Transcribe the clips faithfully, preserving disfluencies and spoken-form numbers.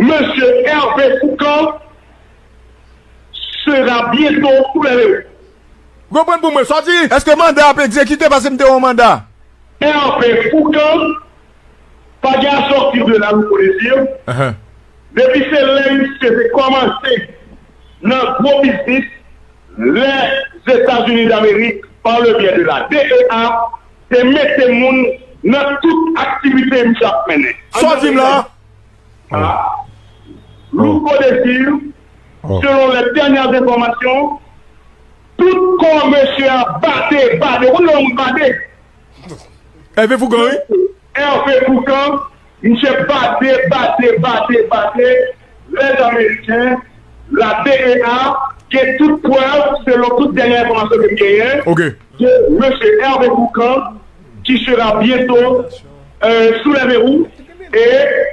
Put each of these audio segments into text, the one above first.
Monsieur Hervé Foucan sera bientôt sous les verrous. Konprann pou mwen, sa w di? Èske manda ap egzekite? Paske m te yon manda. Hervé Foucan pa gen à sortir de là, Louko Désir. Ahan. Depi se lè misye te kòmanse nan gwo biznis, Lèzetazini Damerik, pa le byè de la D E A, te mete moun nan tout aktivite misye ap mennen. Sa w di m la? Ah. Louko Désir, selon les dernières informations, tout kò mesye a bate, bate. Ou konn lè yon moun bate? Hervé Foucan, wi. Hervé Foucan, misye bate, bate, bate, bate. Les Américains, la D E A, gen tout prèv, selon tout dènyè enfòmasyon ke m genyen, de mesye Hervé Foucan, qui sera bientôt euh, sous les verrous, e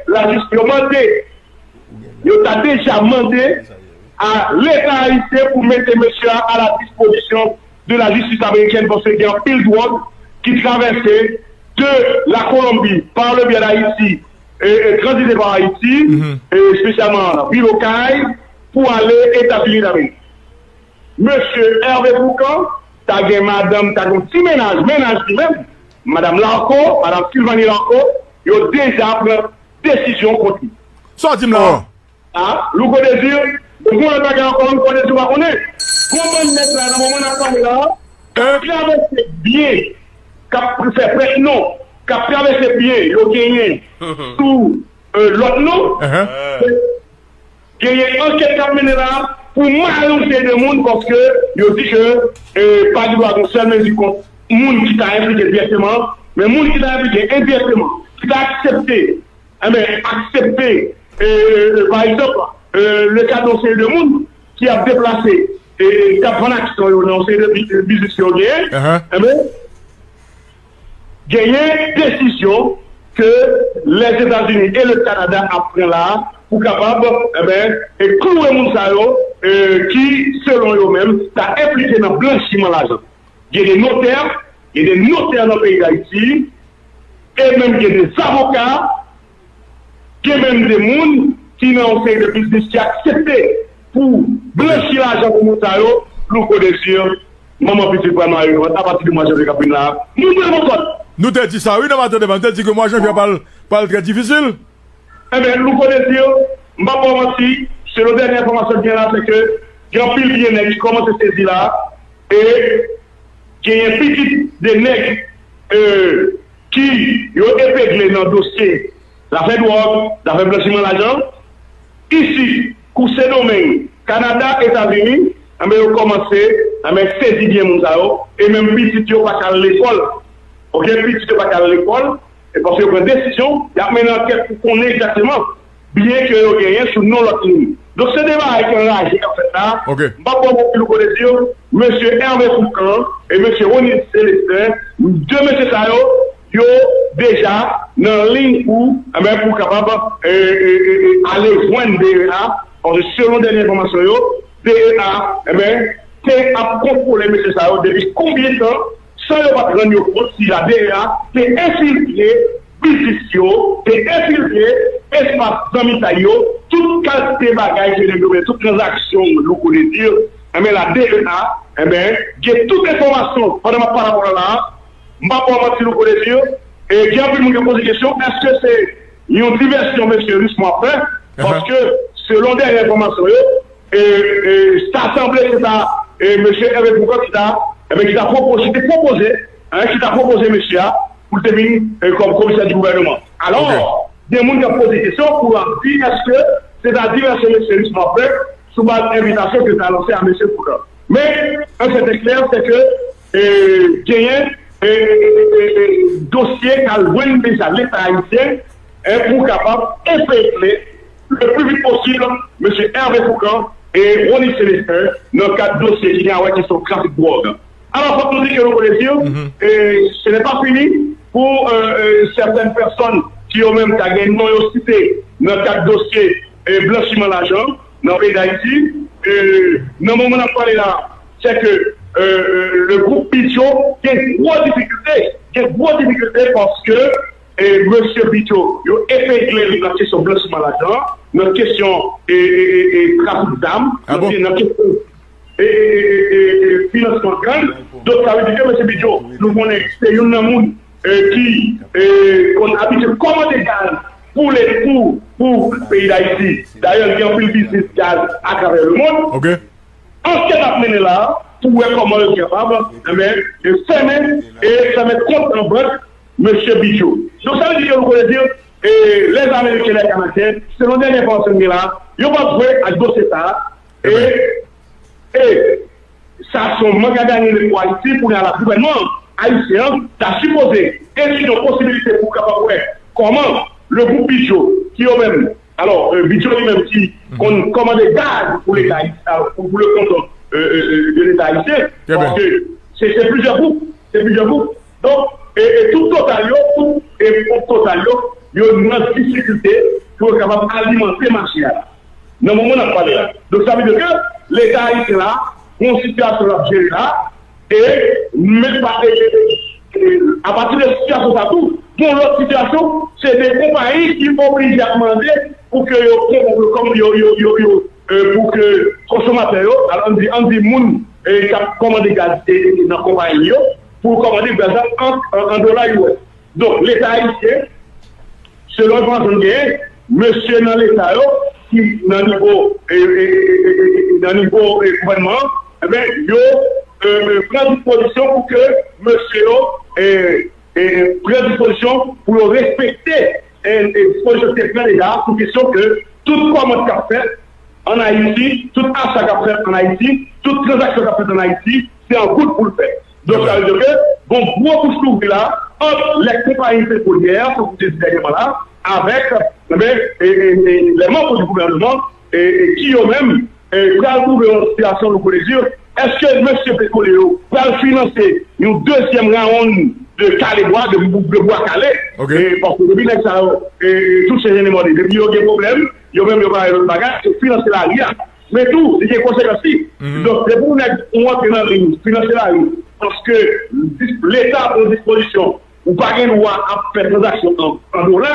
lajistis yo mande, yo ta deja mande a Leta ayisyen pou mete mesye a à la disposition de la justice américaine, paske gen anpil dwòg ki travèse de la Colombie par le biais d'Haïti, e, e tranzite pa Ayiti, e espesyalman Vilokay, pou ale Etazini Damerik. Mesye Hervé Foucan ta gen madanm, ta gen yon ti mennaj, mennaj li menm, madanm Larco, madanm Sylvanie Larco, yo deja pran desizyon kont li. Sa w di m la? Ah, Louko Désir, ou konn lòt bagay ankò, Louko Désir pa konnen. Gon bann nèg la, nan moman n ap pale la, k ap travèse byen, k ap fè prèt non, k ap travèse byen yo genyen sou, euh, lòt non. Genyen ankèt k ap mennen la pou mare yon seri de moun, paske yo di ke, eh, pa gen dwa gen sèl mezi kont moun ki ta enplike dirèkteman, men moun ki ta enplike endirèkteman, ki ta aksepte, enben, aksepte, eh, pa egzanp, eh, le ka de yon seri de moun ki ap deplase, eh, k ap vann aksyon yo nan yon seri de bi-, biznis yo genyen, enben, genyen desizyon ke Lèzetazini e le Kanada ap pran la a pou kapab, enben, e klouwe moun sa yo, e ki, selon yo menm, ta enplike nan blanchiman lajan. Gen de notè, gen de notè nan peyi Dayiti, e menm gen de zavoka, gen menm de moun ki nan yon seri de biznis ki aksepte pou blanchi lajan pou moun sa yo, Louko Désir, manman pitit pral mare yo, apati de mwa janvye k ap vin la a. Nou pran yon kòd. Nou te di sa, wi, nan maten demen, nou te di ke mwa janvye a pral, pral trè difisil. Enben, Louko Désir, m p ap ba w manti, selon dènye enfòmasyon ki gen la, se ke gen anpil vye nèg ki kòmanse sezi la, e genyen pitit de nèg, e, ki yo epegle nan dosye zafè dwòg, zafè blanchiman lajan. Isit, kou Sendomeng, Kanada, Etazini, enben, yo kòmanse, enben, sezi byen moun sa yo, e menm pitit yo pa ka al lekòl. Oke, pitit yo pa ka al lekòl, e paske yo pran desizyon, y ap mennen ankèt pou konnen egzakteman byen ke yo genyen sou non lòt moun. Donk, se de bagay ki anraje k ap fèt la. M p ap ba w manti, Louko Désir, mesye Hervé Foucan e mesye Rony Célestin, de mesye sa yo, yo deja nan liy pou, enben, pou kapab, e, e, e, e, ale jwenn D E A, paske selon dènye enfòmasyon yo, D E A, enben, te ap kontwole mesye sa yo depi konbyen tan, san yo pa t rann yo kont si la D E A te enfiltre biznis yo, te enfiltre espas zanmitay yo, tout kalite bagay ke nèg yo, tout tranzaksyon, Louko Désir, enben, la D E A, enben, gen tout enfòmasyon pandan m ap pale avè w la a, m p ap ba w manti, Louko Désir, e gen anpil moun ki poze kesyon, èske se yon divèsyon mesye Richemond ap fè? Paske, selon dènye enfòmasyon yo, e, e, sa sanble se ta, e, mesye Hervé Foucan ki ta, enben, ki ta pwopoze, ki te pwopoze, en, ki ta pwopoze mesye a pou l te vin, e, kòm komisè di gouvènman. Alò, gen moun k ap poze kesyon pou ap di, èske se ta divèsyon mesye Richemond ap fè sou baz envitasyon ke l ta lanse a mesye Foucan? Men, un fait est clair, c'est que, e, genyen, e, e, e, e, dosye k al jwenn deja Leta ayisyen, e, pou kapab epegle le plus vite possible mesye Hervé Foucan e Rony Célestin nan kad dosye ki gen a wè kesyon trafik dwòg. Alò, fòk nou di ke Louko Désir, e, ce n'est pas fini pour, euh, euh, certaines personnes ki yo menm ta gen non yo site nan kad dosye, e, blanchiman lajan nan peyi Dayiti. E, nan moman n ap pale la, c'est que, euh, euh, le groupe Pitcho gen gwo difikilte, gen gwo difikilte paske, e, mesye Pitcho, yo epegle l nan kesyon blanchiman lajan. nan kesyon e, e, e, e, trafik zam, nan kesyon e, e, e, e, e, e, finansman gang. Donk, sa vle di ke, mesye Bidjo, nou konnen se youn nan moun e, ki e, konn abitye kòmande gaz pou le, pou, pou peyi Dayiti. Dayè, gen anpil biznis gaz atravè lemonn. Ankèt ap mennen la pou wè kòman yo kapab, enben, e fèmen, e fèmen kont nan bank mesye Bidjo. Donk, sa vle di ke nou konnen di, e, les Américains, les Canadiens, selon dènye enfòmasyon n gen la, yo p ap jwe ak dosye sa a. E, e, sa se yon mank a ganyen pou Ayiti, pou la gouvènman ayisyen an ta sipoze etidye yon posibilite pou kapab wè kòman le gwoup Bidjo, ki yo menm, alò, e, Bidjo li menm ki konn kòmande gaz pou Leta ayisyen, alò, pou, pou le kont e, e, e, de Leta ayisyen, paske se, se plizyè gwoup, se plizyè gwoup. Donk, e, e tout Total yo, tout, e, gwoup Total yo, yo nan difikilte pou yo kapab alimante mache a la. Nan moman n ap pale la. Donk, sa vle di ke Leta ayisyen la, gon sitiyasyon l ap jere la, e, men pa, e, e, e, e, apati de sitiyasyon sa tou, gon lòt sitiyasyon, se de konpayi ki oblije ap mande pou ke yo, yo, yo, yo, yo, e, pou ke konsomatè yo, alò, ann di, ann di moun, e, k ap kòmande gaz, e, e, nan konpayi yo, pou kòmande gaz la an, an, an dola U S. Donk, Leta ayisyen, selon enfòmasyon n genyen, mesye nan Leta yo, ki nan nivo, e, e, e, e, e, e, nan nivo, e, gouvènman an, enben, yo, e, e, pran dispozisyon pou ke mesye yo, e, e, e, pran dispozisyon pou yo respekte, e, e, dispozisyon ki te pran deja pou kesyon ke tout kòmand k ap fèt ann Ayiti, tout acha k ap fèt ann Ayiti, tout tranzaksyon k ap fèt ann Ayiti, se an goud pou l fèt. Donk, sa vle di ke gon gwo bouch louvri la ant lè konpayi petrolyè, tankou te di dènyèman la, avèk, enben, e, e, e, lè manm di gouvènman, e, e, ki yo menm, e, pral twouve yon sitiyasyon, nou konnen di, èske mesye petrolye yo pral finanse yon dezyèm rawonn de kale bwa, de, de bwa kale? E, paske depi nèg sa yo, e, e, touche jen de mòde, depi yo gen pwoblèm, yo menm yo pa gen lòt bagay, se finanse lari a. Men tou, li gen konsekans li. Donk, depi yon nèg ou antre nan liy, finanse lari, paske dis-, Leta pran dispozisyon, ou pa gen dwa ap fè tranzaksyon an, an dola.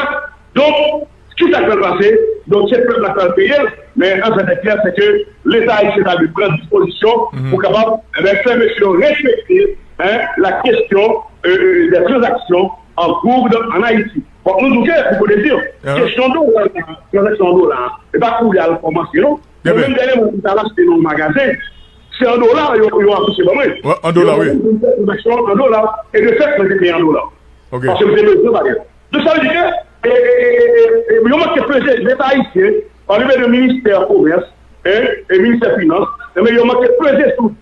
Donk, kisa k pral pase? Donk, se pèp la k pral peye l. Men, an fèt, e klè, se ke Leta ayisyen ta dwe pran dispozisyon pou kapab, enben, fè mesye yo respekte, en, la kesyon, e, e, de tranzaksyon an goud ann Ayiti. Fòk nou di ke, pou kote di, kesyon dola, tranzaksyon an dola, e pa kounye a l kòmanse, non. Mwen menm, dènyèman, mwen t al achte nan yon magazen, se an dola yo, yo affiche ban mwen. An dola, wi. Yo fè tranzaksyon an dola, e de fèt, mwen te peye an dola. Paske mwen te bezwen bagay. Donk, sa vle di ke, e, e, e, e, e, yo manke peze, Leta ayisyen, pa nivo de ministè komès, en, e ministè finans, enben, yo manke peze sou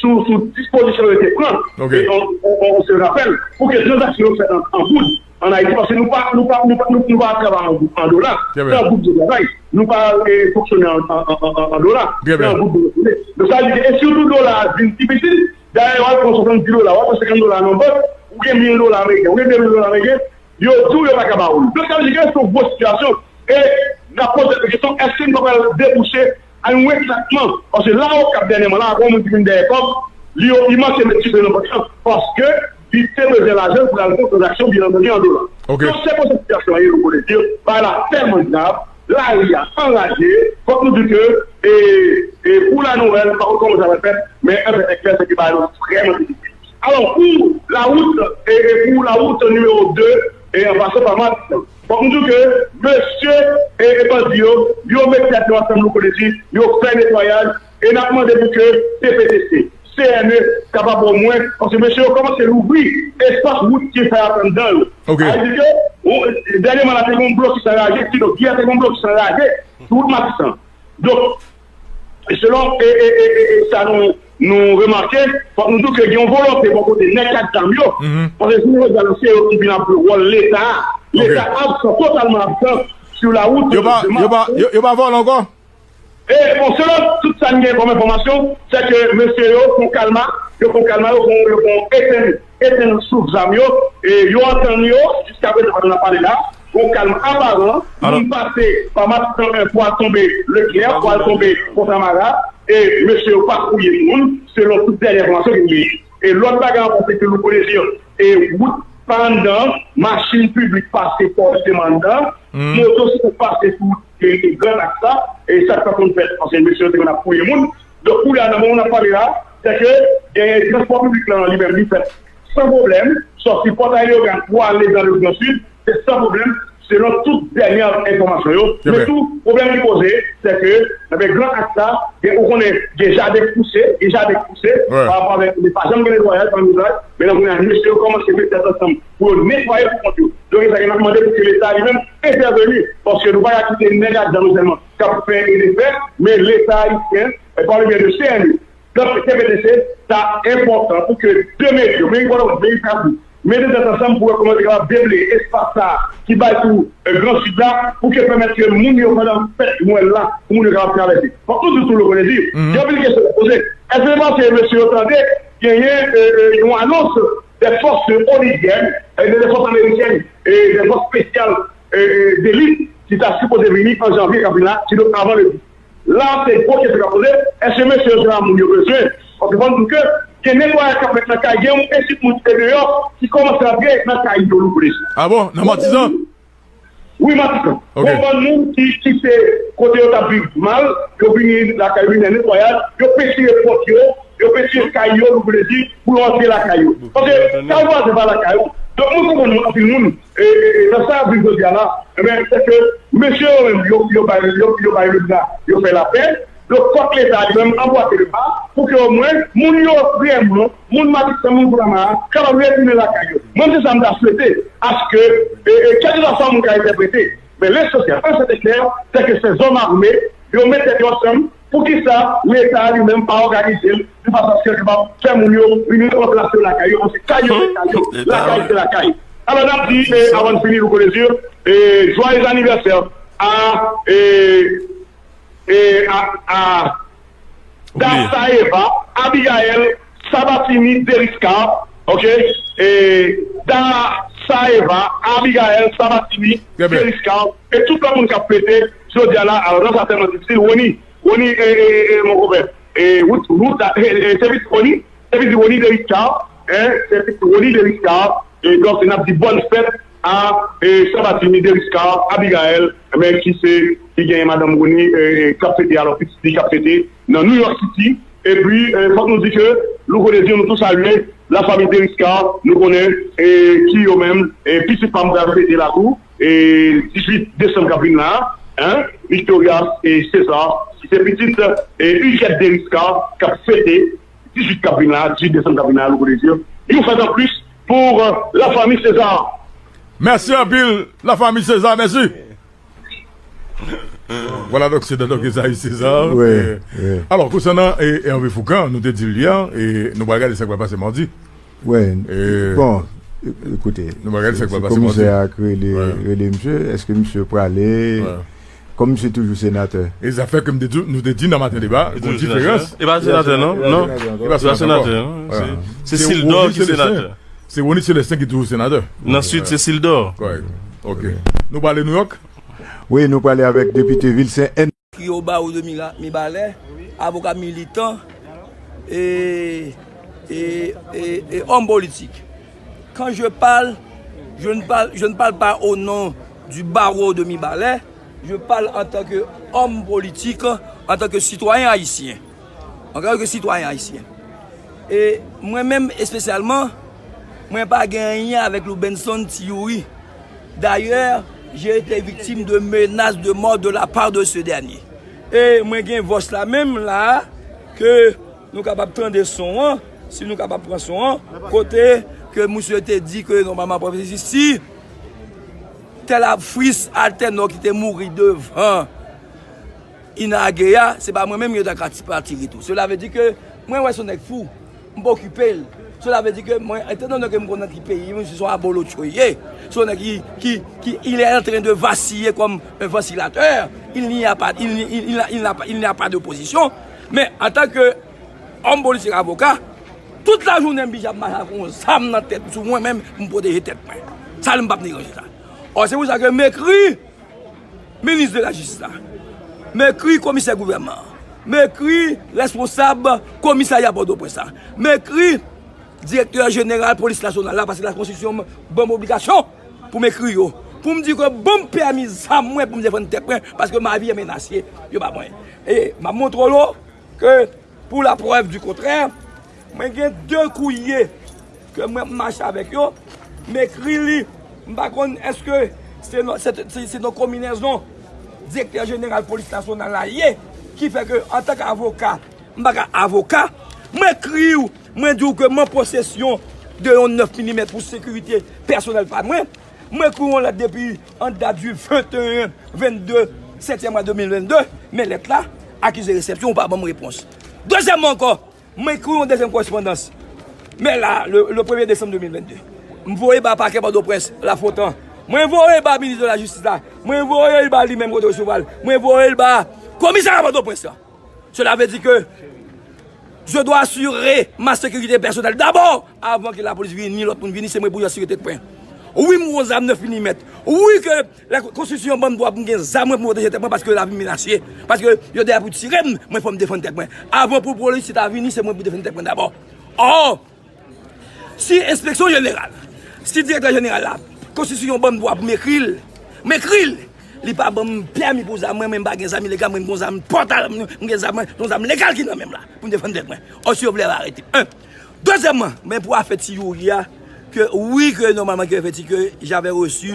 sou, sou dispozisyon yo te pran, e on, on, on, on se rapèl, pou ke tranzaksyon yo fèt an, an goud ann Ayiti, paske nou pa, nou pa, nou pa, nou, nou pa travay an, an dola. Se an goud nou travay. Nou pa, e, fonksyone an, an, an, an, an, an dola. Se an goud nou fonksyone. Donk, sa vle di ke, e sitou dola a vin pi piti, dayè, w al pran swasanndis dola, w al pran senkant dola nan bank, ou gen mil dola ameriken, ou gen de mil dola ameriken, yo di w yo pa ka ba w li. Donk, sa vle di ke se yon gwo sitiyasyon. E n ap poze nou kesyon, èske nou pa pral debouche a yon eklatman? Paske la Okap dènyèman la, gon moun ki vin dèyè kòb, li yo, li manke met chifre nan pòch lan, paske li te bezwen lajan pou l al fè yon tranzaksyon, byen antandi, an dola. Donk, se konsa sitiyasyon an ye, nou konnen di, bagay la tèlman grav, lari a anraje, fòk nou di ke, e, e pou la nouvèl, pa konn kòman sa va fèt, men an fèt, e klè, se ke bagay yo vrèman difisil. Alò, pou lawout, e, e pou lawout nimewo de, e an pasan pa Matisan. Fòk nou di ke mesye, e, e bandi yo, yo met tèt yo ansanm, nou konnen di, yo fè netwayaj, e n ap mande pou ke C P T C, C N E, kapab omwen, paske mesye yo kòmanse louvri espas wout ki fè anndan yo. Sa vle di ke, dènyèman la, te gen yon blokis anraje, kidonk, yè te gen yon blokis anraje sou wout Matisan. Donk, selon, e, e, e, e, e sa nou, nou remake, fòk nou di ke gen yon volonte bò kote nèg k ak zam yo. Paske jounen jodi a, se yo ki vin ap jwe wòl Leta a. Leta absan, totalman absan sou lawout. Yo pa, yo pa, yo, yo pa vòlè ankò? E, bon, selon tout sa n gen kòm enfòmasyon, se ke mesye yo fè yon kalma, yo fè yon kalma, yo fè yon, yo fè yon etenn, etenn souf zam yo, e yo antann yo, jiskaprezan, pandan n ap pale la, gon kalm aparan, moun pase pa Matisan en pou al tonbe Leklè, pou al tonbe Fontamara, e mesye yo pa touye moun, selon tout dènye enfòmasyon ke n genyen. E lòt bagay ankò, se ke nou konnen di, e wout, pa anndan, machin piblik pase fòseman anndan, moto si pou pase sou e, e, Grand Axe la, e sa k pa konn fèt, paske mesye yo te konn ap fouye moun. Donk, kounye a, nan moman n ap pale la, se ke, e, transpò piblik lan li menm, li fèt san pwoblèm, sòti Pòtay Leyogàn pou ale nan le Grand Sud, se san pwoblèm, selon tout dènyè enfòmasyon yo. Men tou, pwoblèm ki poze, se ke, nan Grand Axe la, gen, ou konnen, gen jaden k pouse, gen jaden k pouse, pa rapò avèk, li pa janm gen netwayaj, pa netwayaj, men nan kounye a, mesye yo kòmanse met tèt ansanm pou yo netwaye pou kont yo. Donk, e sa ke n ap mande pou ke Leta li menm entèveni, paske nou pa ka kite nèg ak zam yo sèlman k ap fè e defè, men Leta ayisyen, e, pa le byen de C N U, donk, C P T C, sa enpòtan pou ke de meri yo, meri Pòtoprens, meri Kafou, mete tèt ansanm pou wè kòman yo te kapab debleye espas sa a ki bay pou, e, Gran Sid la, pou ke pèmèt ke moun yo pandan fèt Nwèl la, pou moun yo kapab travèse. Fòk nou di tou, Lokolezi, gen anpil kesyon k ap poze. Èske se paske mesye yo tande genyen, e, e, yon anons de fòs onisyen, e, de fòs amerikèn, e, de fòs espesyal, e, e, delit ki ta sipoze vini an janvye k ap vin la, kidonk avan le dis? La, se gwo kesyon k ap poze. Èske mesye yo se pa moun yo bezwen? Paske fò n di ke gen netwayaj k ap fèt nan kay, gen yon ekip moun ki te deyò ki kòmanse antre nan kay yo, Lokolezi. Ah bon? Nan Matizan? Wi, Matizan. Ok. Gon bann moun ki kite kote yo t ap viv mal, yo vini lakay, vin nan netwayaj, yo pentire pòt yo, yo pentire kay yo, Lokolezi, pou yo antre lakay yo. Paske sa vwazen pa lakay ou. Donk, mwen konprann anpil moun, e, e, e, nan sa y ap viv jodi a la, enben, se ke mesye yo menm, yo, yo bay, yo, yo bay le bra, yo fè lapè, donk, fòk Leta li menm anbwate le pa pou ke omwen moun yo vrèman, moun Matizan, moun Granma a, kapab retounen lakay yo. Mwen, se sa m ta swete, aske, e, e, kèlkeswa sa moun ka entèprete, men lesansyèl, an sèten klè, se ke se zòm ame, yo met tèt yo ansanm. Poukisa Leta li menm pa òganize l yon fason aske l kapab fè moun yo vin ranplase yo lakay yo, paske kay yo se kay yo, lakay se lakay. Alò, n ap di, e, avan n fini, Lokolezi, e, joyeux anniversaire à, e, e, a, a Dasaeva Abigail Sabatini Deriscar, ok? E Dasaeva Abigail Sabatini Deriscar, e tout lòt moun k ap fete jodi a la, alò, nan sa tèlman difisil, Rony, Rony, e, e, e, mon konpè, e, wout, wout, e, e, se pitit Rony, se pitit Rony Deriscar, en, se pitit Rony Deriscar, e, donk, n ap di bòn fèt a, e, Sabatini Deriscar Abigail, men ki se, ki genyen madanm Rony, e, e, k ap fete, alò, pitit li k ap fete nan New York City. Epi, e, fòk nou di ke, Lokolezi, nou tou salye la famille Deriscar, nou konnen, e, ki yo menm, e, pitit pa m pral fete la tou, e, dizuit desanm k ap vin la, en, Victoria, e, César, ki se pitit, e, Huguette Deriscar, k ap fete dizuit k ap vin la, dizuit desanm k ap vin la, Lokolezi. Yon fèt an plis pou, e, la famille César. Mèsi anpil, la famille César, mèsi. Vwala, donk, se Doktè Esaïe César. Wi, e, wi. Alò, konsènan, e, Hervé Fourcand, nou te di l yè, e nou pral gade sa k pral pase madi. Wi, e, bon, e, ekoute, nou pral gade sa k pral pase madi. Komisè a k rele, rele misye, èske misye prale? Kòm misye toujou senatè. E zafè ke m te di, nou te di nan Maten Deba, gon diferans. E pa senatè, non? Non. E pa senatè ankò. Se, se Sildor ki senatè. Se Rony Célestin ki toujou senatè. Nan Sid, se Sildor. Kòrèk. Ok. Nou prale Nouyòk? Wi, nou prale avèk depite Vilsen N. Ki yo ba ou de Mila-, Mibalè, avoka militan e, e, e, e òm politik. Quand je parle, je ne parle, je ne parle pas au nom du barreau de Mibalè, je parle en tant que homme politique, en tant que citoyen haïtien. En tant que citoyen haïtien. E mwen menm espesyalman, mwen pa gen anyen avèk Loubenson Ti Youri. D'ailleurs, j'ai été victime de menaces de mort de la part de ce dernier. E mwen gen vòs la menm la, ke nou kapab tande son an, si nou kapab pran son an, kote ke misye te di ke nòmalman, si tèl Afris Altènò ki te mouri devan Inage a, se pa mwen menm yo ta ka ti-, pa tire tou. Cela veut dire que mwen wè se yon nèg fou, m pa okipe l. Cela veut dire que mwen, etan done ke m konn nan ki peyi, misye se yon abolotcho li ye. Se yon nèg ki, ki, ki, il est en train de vaciller comme un vacillateur. Il n'y a pas, il, il, il, il n'a pas, il n'y a pas de position. Men, antanke òm politik, avoka, tout lajounen m pija ap mache ak yon zam nan tèt, sou mwen menm, pou m pwoteje tèt mwen. Sa, m p ap negosye sa. Or, se pou sa ke m ekri minis de la jistis la, m ekri komisè gouvènman an, m ekri responsab komisarya Pòtoprens la, m ekri Direktè jeneral polis nasyonal la, paske la konstitisyon ban m obligasyon pou m ekri yo. Pou m di ke ban m pèmi zam mwen pou m defann tèt mwen, paske ma vie est menacée, yo ba mwen. E m ap montre w ke, pour la preuve du contraire, mwen gen de kourye ke mwen mache avèk yo, m ekri li, m pa konn èske se nan, se, se, se nan konbinezon direktè jeneral polis nasyonal la ye, ki fè ke, antanke avoka, m pa ka avoka, mwen ekri w, mwen di w ke m an posesyon de yon nèf milimèt pou sekirite pèsonèl pa mwen. Mwen ekri w yon lèt depi an dat du venteyen vennde, setyèm mwa de mil vennde, men lèt la, akize resepsyon, ou pa ban m repons. Dezyèmman ankò, mwen ekri w yon dezyèm korespondans. Men la, le, le premye desanm de mil vennde, m voye ba pakè Pòtoprens, Lafontan. Mwen voye l ba minis de la jistis la. Mwen voye l ba li menm kote resevwa l. Mwen voye l ba komisè Pòtoprens la. Cela veut dire que je dois assurer ma sécurité personnelle d'abord, avan ke lapolis vini, lòt moun vini, se mwen pou yo asire tèt mwen. Wi, m gon zam nèf milimèt. Wi, ke la konstitisyon ban m dwa pou m gen zam mwen pou m pwoteje tèt mwen paske lavi m menase. Paske yo dèyè pou tire m, mwen fò m defann tèt mwen. Avan pou polis ta vini, se mwen pou defann tèt mwen dabò. Ò, si enspeksyon jeneral, si direktè jeneral la, konstitisyon ban m dwa pou m ekri l, m ekri l. Li pa ban m pèmi pou zam mwen, mwen m pa gen zam ilegal, mwen m gon zam pòtal, m gen zam mwen, yon zam legal ki nan men m la, pou m defann tèt mwen. Ò, si yo vle arete m. En. Dezyèmman, men pou afè Ti Youri a, ke wi, ke nòmalman ke fè ti ke j'avais reçu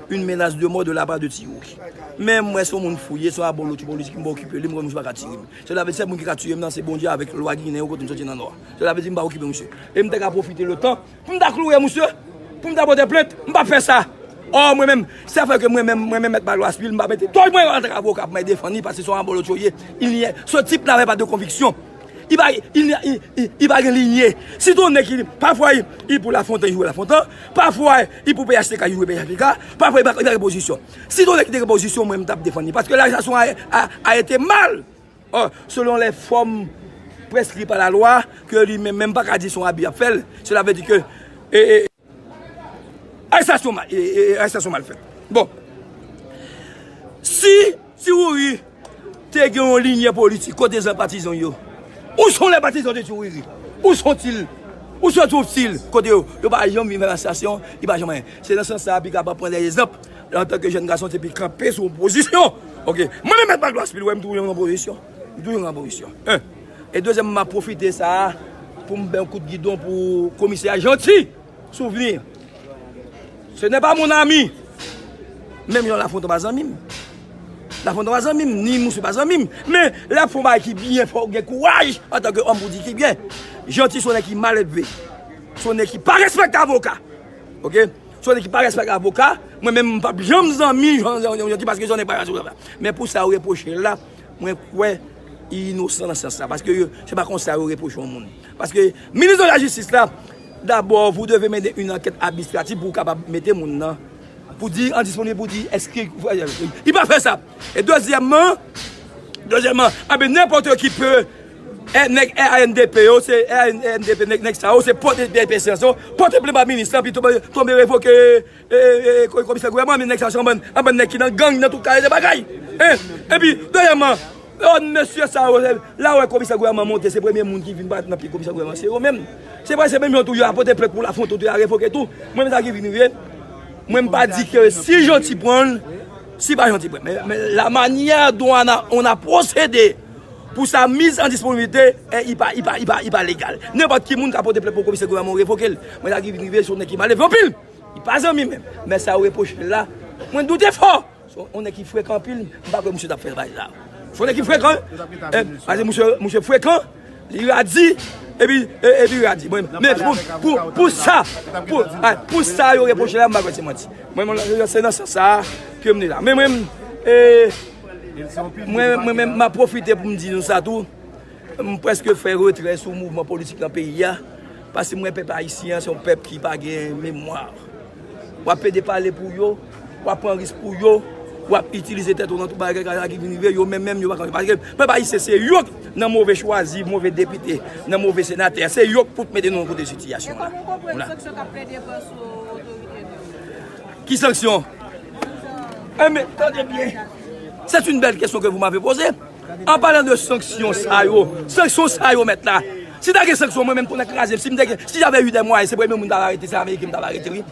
une menace de mort de la part de Ti Youri. Men mwen se yon moun fou ye, se yon abolotcho politik, m pa okipe li, m kwè misye pa ka tire m. Cela veut dire, moun ki ka tiye m nan, se Bondye avèk lwa Ginen yo kote m soti nan Nò a. Cela veut dire, m pa okipe misye. E m te ka pwofite letan pou m ta kloure misye, pou m ta pote plent, m p ap fè sa. Ò, mwen menm, sa fè ke mwen menm, mwen menm, Mèt Pablo Aspil, m pa mete tòy mwen antanke avoka pou mwen defann li, paske se yon abolotcho ye. Il n'y a, ce type n'avait pas de conviction. Li pa, li, li, li, li pa gen linye. Si t on nèg ki, pafwa, li, li pou Lafontan, li jwe Lafontan. Pafwa, li pou P H T K, li jwe P H T K. Pafwa, li pa, li pa gen pozisyon. Si t on nèg ki te gen pozisyon, mwen, m t ap defann li. Paske l'arrestation a, a, a été mal. Ò, selon les formes prescrites par la loi, ke li menm, menm pa ka di se yon abi y ap fè l, cela veut dire que, e, e, arestasyon mal, e, e, arestasyon mal fèt. Bon. Si Ti Youri te gen yon linye politik, kote zanpatizan yo? Où sont les partisans de Ti Youri? Où sont-ils? Où se trouvent-ils? Kote yo? Yo pa janm vin fè manifestasyon, yo pa janm anyen. Se nan sans sa a, pi kapab pran de egzanp. Antanke jèn gason, se pi kanpe sou yon pozisyon. Ok. Mwen menm, Mèt Pablo Aspil, wè m toujou nan pozisyon. M toujou nan pozisyon. En. E dezyèm, m ap pwofite sa a pou m bay yon kout gidon pou komisè Jeanty. Souvenir. Ce n'est pas mon ami. Menm jan Lafontan pa zanmi m. Lafontan pa zanmi m, ni misye pa zanmi m. Men, lè ap fè yon bagay ki byen, fò w gen kouraj antanke òm pou di ki byen. Jeanty se yon nèg ki mal elve. Se yon nèg ki pa respekte avoka. Ok? Se yon nèg ki pa respekte avoka. Mwen menm, m p ap janm zanmi Jean, Jean, Jean, Jeanty paske se yon nèg pa respekte avoka. Men pou sa yo repwoche l la, mwen kwè li inosan nan sans sa. Paske yo, se pa konsa yo repwoche yon moun. Paske minis de la jistis la, dabò, vous devez mener une enquête administrative pou w kapab mete moun nan. Pou di an disponib, pou di èske li pa fè sa. E dezyèmman, dezyèmman, anben, nenpòt ki pe, eh, nèg R A N D P yo, se R A N D P, nèg, nèg sa yo, se pote P P S yo, pote plent ba minis la, pi tonbe, tonbe revoke, eh, eh, ko-, komisè gouvènman, men nèg sa yo se yon bann, yon bann nèg ki nan gang, nan tout kalite bagay. En, epi, dezyèmman, lòt mesye sa yo, la wè komisè gouvènman monte, se premye moun ki vin parèt nan pye komisè gouvènman, se yo menm. Se vre, se menm yo tou, yo a pote plent pou Lafontan tou, yo a revoke tou. Mwen menm sa ki vin rive, mwen m pa di ke si Jeanty pran l, si pa Jeanty pran l. Men, men la manière dont on a, on a procédé pour sa mise en disponibilité, eh, li pa, li pa, li pa, li pa legal. Nenpòt ki moun ka pote plent pou komisè gouvènman revoke l. Mwen sa ki vin rive, se yon nèg ki mal elve anpil. Li pa zanmi m menm. Men sa yo repwoche l la, mwen doute fò. Se yon nèg ki frekan anpil, m pa kwè misye t ap fè bagay sa. Se yon nèg ki frekan. Eh, paske misye, misye frekan, li radi, epi, e, epi radi. Mwen, men pou, pou, pou sa, pou, ah, pou sa yo repwoche la, m pa kwè se manti. Mwen, mwen, se nan sans sa a ke m te la. Men mwen, eh, mwen, mwen menm, m ap pwofite pou m di nou sa tou. M prèske fè retrè sou mouvman politik nan peyi a, paske m wè pèp ayisyen an se yon pèp ki pa gen memwa. W ap pede pale pou yo, w ap pran risk pou yo, w ap itilize tèt ou nan tout bagay sa ki vin rive, yo menm menm yo pa konn. Paske pèp ayisyen se yo k nan move chwazi, move depite, nan move senatè, se yo k fout mete nou nan kote sitiyasyon la. E kòman w konprann sanksyon k ap plede pran sou otorite nou yo? Ki sanksyon? Enben, tande byen. C'est une belle question que vous m'avez posée. An palan de sanksyon sa yo, sanksyon sa yo mèt la, Si ta gen sanksyon, mwen menm tou nèg kraze m. Si m te gen, si j'avais eu des moyens, se premye moun m t ap arete, se Ameriken m t ap arete, wi.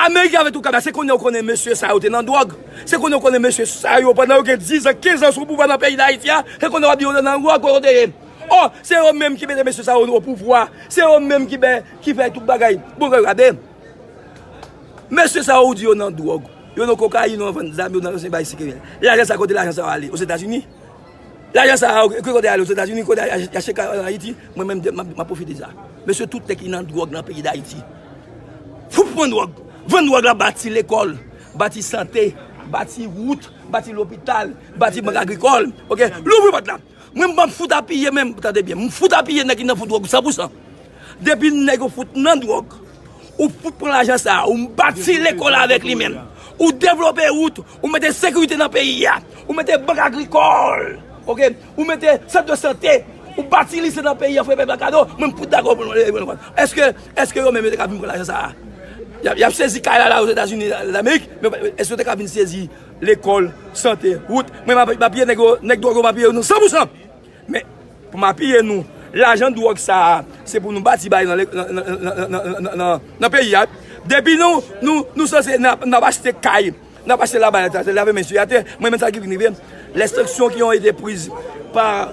Ameriken avè tou kaba, se konnen yo konnen mesye sa yo te nan dwòg. Se konnen yo konnen mesye sa yo, pandan yo gen diz an, kenz an sou pouvwa nan peyi Dayiti a, se konnen w ap di yo nan dwòg, kote yo te ye. Ò, se yo menm ki mete mesye sa yo o pouvwa. Se yo menm ki ben, ki fè tout bagay. Bon, gade. Mesye sa yo ou di yo nan dwòg. Yo nan kokayin, yo nan vann zam, yo nan se bay sekirè. Lajan sa kote lajan sa yo ale? Ozetazini? Lajan sa a, ki kote ale? Ozetazini, kote y achte kay an Ayiti? Mwen menm, m ap pwofite sa. Mesye, tout nèg ki nan dwòg nan peyi Dayiti, fout pran dwòg. Vann dwòg la, bati lekòl, bati sante, bati wout, bati lopital, bati bank agrikòl. Oke? Louvri pòt la. Mwen, m ap fout apiye menm, tande byen, m fout apiye nèg ki nan fout dwòg san pou san. Depi nèg yo fout nan dwòg, ou fout pran lajan sa a, ou bati lekòl avèk li menm, ou devlope wout, ou mete sekirite nan peyi a, ou mete bank agrikòl, oke, ou mete sant de sante, ou bati lise nan peyi a, fè pèp la kado, mwen m fout dakò pou nou. Èske, èske yo menm yo te ka vin pran lajan sa a? Y ap, y ap sezi kay la, la Ozetazini Damerik, men èske yo te ka vin sezi lekòl, sante, wout? Mwen m ap, m ap peye nèg yo, nèg dwòg yo, m ap peye yo nan san pou san. Men, pou m apiye nou, lajan dwòg sa a, se pou nou bati bay nan, nan, nan peyi a. Depi nou, nou, nou sanse n ap, n ap achte kay, n ap achte laba, lave men sou atè, mwen menm sa ki vin rive, les sanctions qui ont été prises par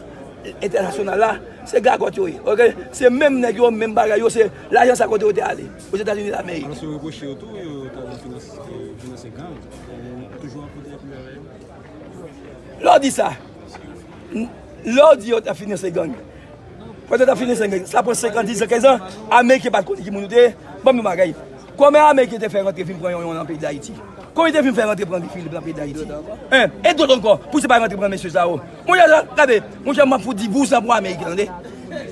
entènasyonal la, se gagòt yo ye. Oke? Se menm nèg yo, menm bagay yo, se lajan sa kote yo te ale? Ozetazini Damerik. Alò, si yo repwoche yo tou, yo ta vin finans-, eh, finanse gang, eh, toujou an kontè pou yo avè yo. Lè w di sa, n-, lè w di yo t ap finanse gang, pandan yo t ap finanse gang, sa pran senk an, diz an, kenz an, Ameriken pa t konnen ki moun nou te ye. Ban m yon bagay. Kòman Ameriken te fè rantre vin pran yon, yon nan peyi Dayiti? Kòman yo te vin fè rantre pran Guy Philippe nan peyi Dayiti? Hein? E dòt ankò, pou se pa rantre pran mesye sa yo. Monchè, gade, monchè, m ap fout di vouzan pou Ameriken, tande.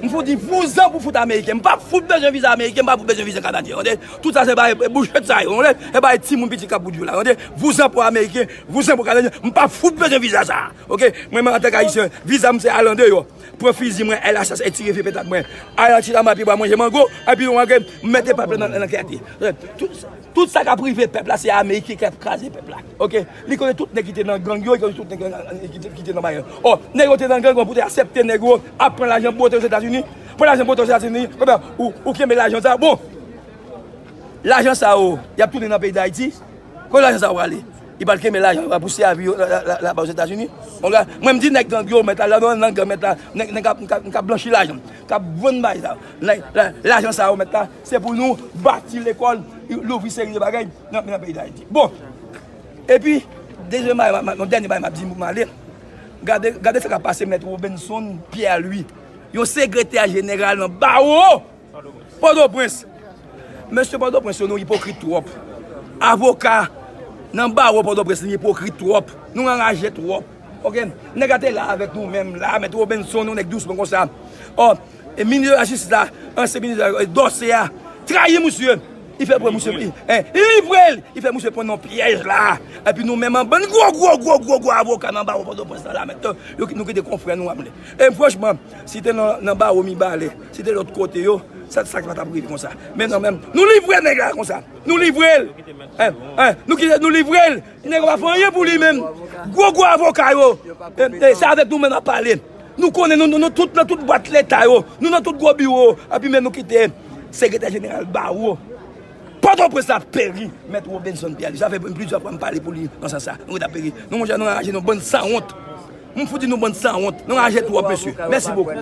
M fout di vouzan pou fout Ameriken. M pa fout bezwen viza Ameriken, m pa fout bezwen viza Kanadyen, tande. Tout sa se bay bouchet sa yo, tande. E bay timoun piti k ap bout yo la, tande. Vouzan pou Ameriken, vouzan pou Kanadyen, m pa fout bezwen viza sa. Oke? Mwen menm antank Ayisyen, viza m se al andeyò. Pran fizi mwen, L H S, e tire vye petak mwen. Al nan ti lama pye bwa manje mango, epi nou antre, m mete pèp la nan, nan kète. Tout, tout sa k ap rive pèp la, se Ameriken k ap kraze pèp la. Oke? Li konnen tout nèg ki te nan gang yo, li konnen tout nèg ki te, ki te nan bagay yo. Ò, nèg yo te nan gang yo, pou te aksepte nèg yo ap pran lajan bote Ozetazini, pran lajan bote Ozetazini, konbyen ou, ou kenbe lajan sa, bon. Lajan sa yo, y ap tounen nan peyi Dayiti. Kote lajan sa yo prale? Li pral kenbe lajan yo pou sèvi yo la, la, la, laba Ozetazini. Mwen, m di nèg gang yo mèt la, nan, nan gang mèt la, nèg, nèg k ap, k ap, k ap blanchi lajan, k ap vann bagay sa. Nèg, la, lajan sa yo mèt la, se pou nou bati lekòl, louvri seri de bagay nan, nan peyi Dayiti. Bon, epi, dezyèm bagay, ma, ma, yon dènye bagay m ap di pou m ale. Gade, gade sa k ap pase Mèt Robenson Pierre Louis, yon sekretè jeneral nan bawo Pòtoprens. Mesye Pòtoprens yo, nou ipokrit twòp. Avoka nan bawo Pòtoprens, nou ipokrit twòp. Nou anraje twòp. Oke? Nèg la te la avèk nou menm la, Mèt Robenson, yon nèg dousman konsa. Ò, e minis de la jistis la, ansyen minis la, e Dorcé a, trayi misye. Li fè pran misye, hein, li livre l, li fè misye pran nan pyèj la. Epi nou menm an bann gwo, gwo, gwo, gwo, gwo avoka nan bawo Pòtoprens la, la, mèt, yo, nou kite konfrè nou ap. E franchman, si te nan, nan bawo Mibalè, si te lòt kote yo, sa, sa pa t ap rive konsa. Men non, men nou livre nèg la konsa. Nou livre l. Hein, hein, nou kite, nou livre l. Nèg la pa fè anyen pou li menm. Gwo, gwo avoka yo. E, e, se avèk nou menm n ap pale. Nou konnen nou, nou, nou tout nan tout bwat leta yo. Nou nan tout gwo biwo. Epi men nou kite sekretè jeneral bawo Pòtoprens la peri, Mèt Robenson Pierre Louis. Sa fè plizyè fwa m pale pou li nan sans sa. Nou ret ap peri. Nou, monchè, nou anraje, nou bann sanwont. M fout di nou bann sanwont. Nou anraje twòp, mesye. Mèsi bokou.